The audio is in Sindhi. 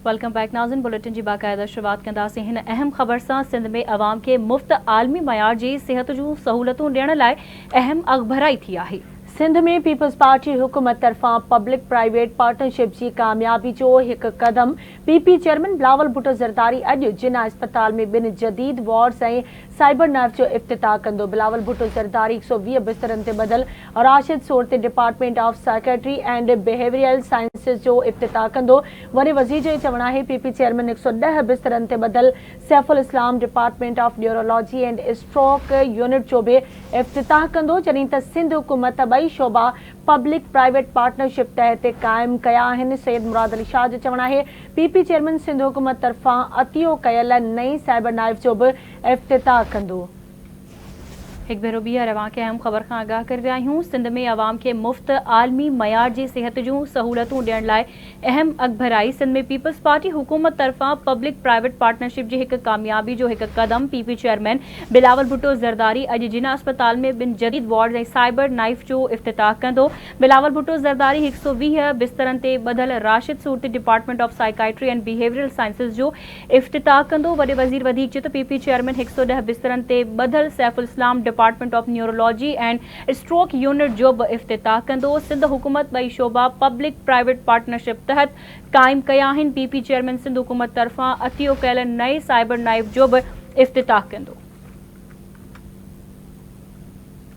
Welcome back ناظرين بليٽن جي باقاعده شروعات ڪنداسين هن اهم خبر سان سنڌ ۾ عوام کي مفت عالمي معيار جي صحت جون سهولتون ڏيڻ لاء اهم اڳڀرائي ٿي آهي. سنڌ ۾ پيپلز پارٽي حڪومت طرفان پبلڪ پرائيويٽ پارٽنرشپ جي ڪاميابي جو هڪ قدم P P chairman Bilawal Bhutto Zardari اڄ جناح اسپتال ۾ ٻن جديد وارڊز ۽ سائبر نائف جو افتتاح ڪندو. بلاول ڀٽو زرداري 120 بسترن تي ٻڌل Rashid سورتي department of psychiatry and behavioural sciences جو افتتاح ڪندو. وڏي وزير جو چوڻ آهي پي پي چيئرمين 110 بسترن تي ٻڌل Saif ul Islam department of neurology and stroke unit جو به افتتاح ڪندو جڏهن ته سنڌ حڪومت ٻئي شعبا پبلڪ پرائيويٽ پارٽنرشپ تحت قائم ڪيا آهن. سيد مراد علي شاهه جو چوڻ آهي پي پي چيئرمين سنڌ حڪومت طرفان عطيو ڪيل نئين سائبر نائف جو به افتتاح ڪندو. هڪ ڀيرو ٻيهر اوهان کي اهم خبر کان آگاهه ڪري رهيا آهيون، سنڌ ۾ عوام کي مفت عالمي معيار جي صحت جون سهولتون ڏيڻ لاء اهم اڳڀرائي سنڌ ۾ پيپلز پارٽي حڪومت طرفان پبلڪ پرائيويٽ پارٽنرشپ جي هڪ ڪاميابي جو هڪ قدم P P chairman Bilawal Bhutto Zardari اڄ جناح اسپتال ۾ ٻن جديد وارڊز ۽ سائبر نائف جو افتتاح ڪندو. بلاول ڀٽو زرداري 120 بسترن تي ٻڌل Rashid Surti department of psychiatry and behavioural sciences جو افتتاح ڪندو. وڏي وزير وڌيڪ چيو ته پي پي چيئرمين 110 بسترن تي ٻڌل Saif ul Islam department of neurology and stroke unit جو به افتتاح ڪندو. سنڌ حڪومت ٻئي شعبا پبلڪ پرائيويٽ پارٽنرشپ تحت قائم ڪيا آهن. پي پي چيئرمين سنڌ حڪومت طرفان عطيو ڪيل نئين سائبر نائف جو به افتتاح ڪندو.